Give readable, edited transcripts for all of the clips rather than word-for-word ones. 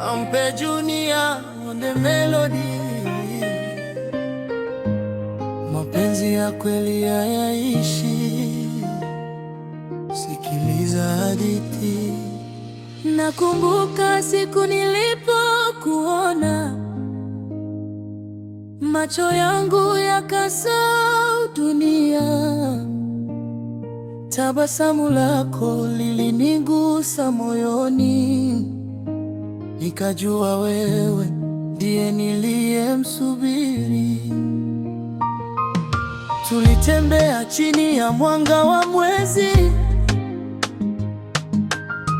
Ampe Junior on the melody. Mapenzi ya kweli hayaishi. Sikiliza hadithi. Nakumbuka siku nilipokuona, macho yangu yakasahau dunia. Tabasamu lako lilinigusa moyoni, nikajua wewe ndiye niliyemsubiri. Tulitembea chini ya mwanga wa mwezi,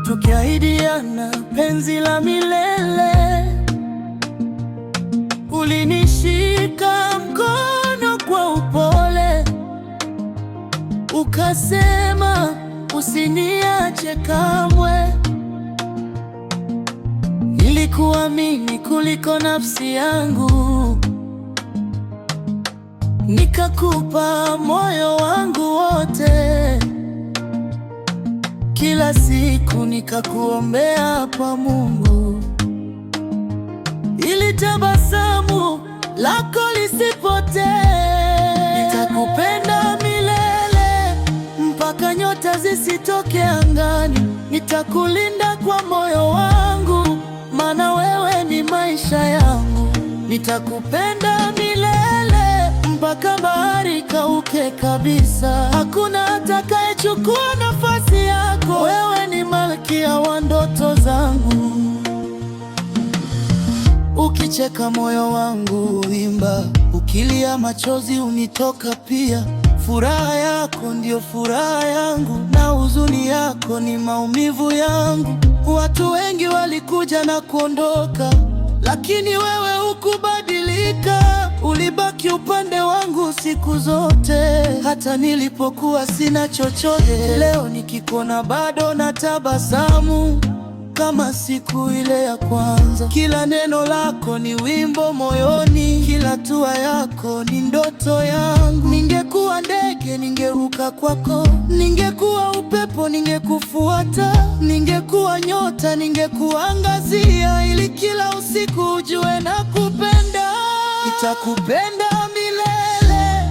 tukiahidiana penzi la milele. Ulinishika mkono kwa upole, ukasema usiniache kamwe. Nilikuamini kuliko nafsi yangu, nikakupa moyo wangu wote. Kila siku nikakuombea kwa Mungu, ili tabasamu lako lisipotee. Nitakupenda milele mpaka nyota zisitoke angani. Nitakulinda kwa moyo wangu, maana wewe ni maisha yangu. Nitakupenda milele mpaka bahari ikauke kabisa. Hakuna atakayechukua nafasi yako. Wewe ni malkia wa ndoto zangu. Ukicheka moyo wangu huimba, ukilia machozi hunitoka pia. Furaha yako ndiyo furaha yangu, na huzuni yako ni maumivu yangu. Watu wengi walikuja na kuondoka, lakini wewe hukubadilika. Ulibaki upande wangu siku zote, hata nilipokuwa sina chochote. Leo nikikuona bado natabasamu kama siku ile ya kwanza. Kila neno lako ni wimbo moyoni, kila hatua yako ni ndoto yangu. Ningekuwa ndege ningeruka kwako, ningekuwa upepo ningekufuata, ningekuwa nyota ningekuangazia, ili kila usiku ujue nakupenda. Nitakupenda milele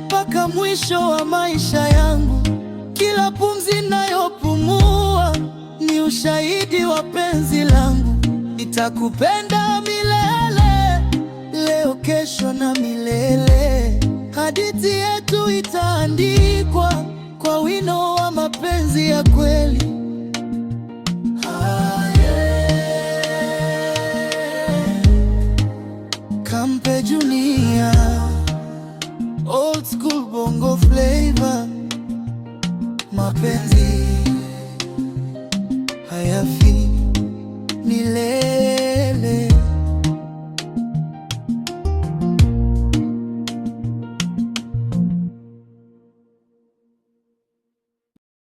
mpaka mwisho wa maisha yangu. Kila pumzi ninayopumua ni ushahidi wa penzi langu. Nitakupenda milele, leo, kesho na milele. Hadithi yetu itaandikwa kwa wino wa mapenzi ya kweli.